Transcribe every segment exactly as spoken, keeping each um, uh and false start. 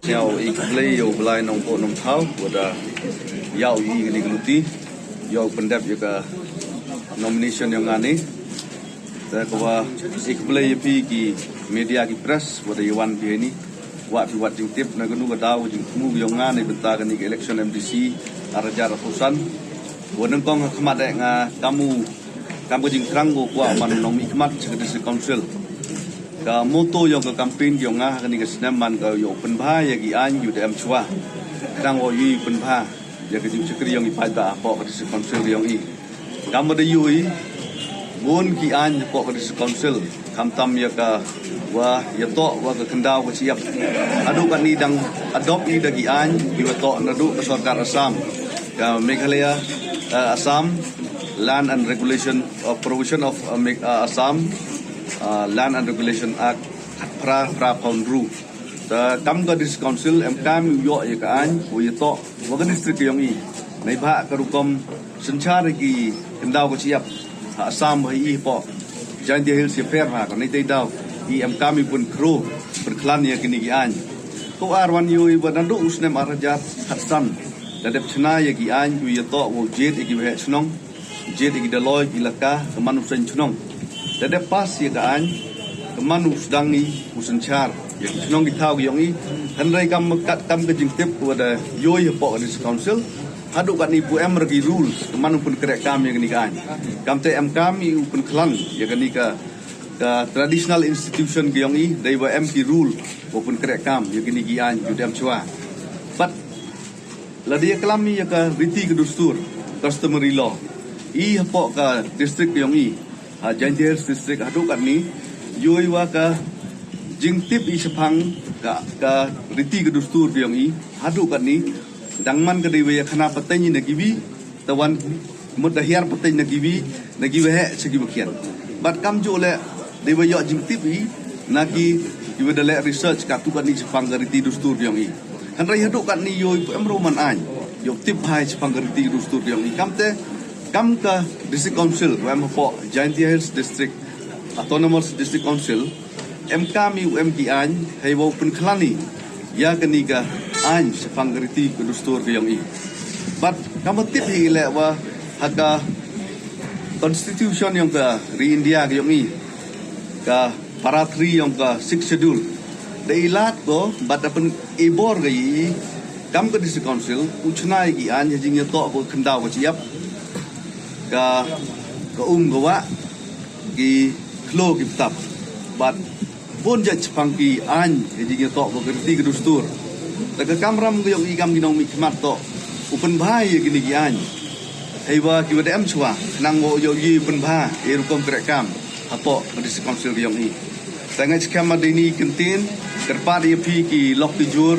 Sñiaw i khublei ya u Blai Nongpoh Nongthaw, wa da yaw i kani ka luti, yow pyndep ya ka nomination yong nga ni. Te ka wa i khublei ya phi ki media ki press, wa da yawan phi heini. Wa phi wad jingtip na kanu ka daw ka jingthmu yong nga neibynta kani ka election M D C ar hajar arphaw san. Wa nyngkong ha khmat eh nga kam u, kam ka jingthrang ko kwah man u nongmihkhmat cha ka District Council. Ka motto yong ka campaign yong nga ha kani ka snem man ka yow pynbha ya ki aiñ ki wa da em chwa. Khnang wow yoh pynbha ya ka jingchakri yong i paidbah hapoh ka District Council yong i. Kam wa da yoh i, bun ki aiñ hapoh ka District Council, khamtam ya ka wa yatoh wa ka khyndaw ka chiap, haduh katni dang adopt i da ki aiñ ki wa toh naduh ka sorkar Assam, ka Meghalaya, eh, Assam Land and Regulation, uh, Provision of, uh, Meg-, uh, Assam, uh, Land and Regulation Act, phra, phra phaw ynru. Te kam ka District Council em kam i u yoh ya ka aiñ wa yatoh wa ka district yong i. Neibhah ka rukom synchar ya ki khyndaw ka chiap ha Assam wa ha i hapoh Jaintia Hills ya pher bha ka, neitæ daw i em kam i pynkhroo, pynkhlan ya kini ki aiñ. Ko ar wan yoh i wa naduh u snem ar hajar khatsan da dep chna ya ki aiñ ki wa yatoh wow jied ya ki waheh chnong, jied ya ki daloi ki laka, ka man u seiñ chnong. Da dep pass ya ka aiñ, ka man u sdang i u synchar ya ki chnong ki thaw ki yong i. Hynrei kam, kat kam ka jingtip wa da yoh i hapoh ka District Council, haduh katni pu em re ki rules ka man u pynkrehkam ya kani ka aiñ. Kamtæ em kam i u pynkhlan ya kani ka, ka traditional institution ki yong i, dei wa em ki rule wow pynkrehkam ya kini ki aiñ ki wa da em chwa. But lada yaklam i ya ka riti ka dustur, customary law, i hapoh ka district yong i, ha Jaintia Hills District, haduh katni yoh i wa ka jingtip i chaphang ka, ka riti ka dustur ki yong i, haduh katni dang man ka dei wa yakhana pateiñ i na kiwi, tæ wan mut da hiar pateiñ na kiwi, na ki waheh cha ki wa khian. But kamjooh leh dei wa yoh jingtip i na ki, ki wa da leh research kattu katni chaphang ka riti dustur ki yong i. Hynrei haduh katni yoh i pu em re u man aiñ yow tip bha i chaphang ka riti dustur ki yong i. Kamtæ kam ka District Council wa em hapoh Jaintia Hills District, Autonomous District Council, em kam i u em ki aiñ hei wow pynkhlan i ya kani ka aiñ chaphang ka riti ka dustur ki yong i. But kam wa tip hi leh wa ha ka Constitution yong ka ri India ki yong i, ka para three yong ka Sixth Schedule, da i lad ko, bad da pynebor ka i kam ka District Council u chna ya ki aiñ ha jingyatoh wa ka khyndaw ka chiap, ka, ka um ka wah, ki khloo ki btap, bad bun jait chaphang ki aiñ ha jingyatoh wa ka riti ka dustur. Tæ ka kamram ka yong i kam ki nongmihkhmat toh u pynbha ya kini ki aiñ hei wa ki wa da em chwa, khnang wow yoh i pynbha ya i rukom krehkam hapoh ka District Council ka yong i. Tæ nga chikhem ma dei ni kyntien, kyrpaad ya phi ki lok ki jur,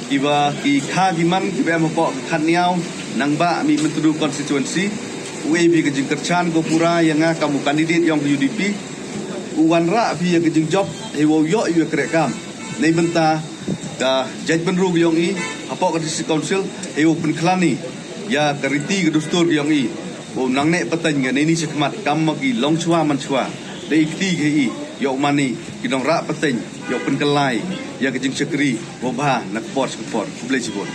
ki wa ki kha ki man ki wa em hapoh ka khatniaw nangbah Mihmyntdu constituency, u e phi ka jingkyrchaan ko pura ya nga kam u candidate yong ka U D P, u wanrah phi ya ka jingjop hei wow yoh i wa krehkam neibynta ka jaitbynru ka yong i hapoh ka District Council, hei wow pynkhlan i ya ka riti ka dustur ka yong i, wow nangneh pateiñ ka neini chakhmat kam ma ki long chwa man chwa, da i kti ka i yow man i ki nongrah pateiñ, yow pynkylla i ya ka jingchakri wow bha na ka por cha ka por. Khublei chibun.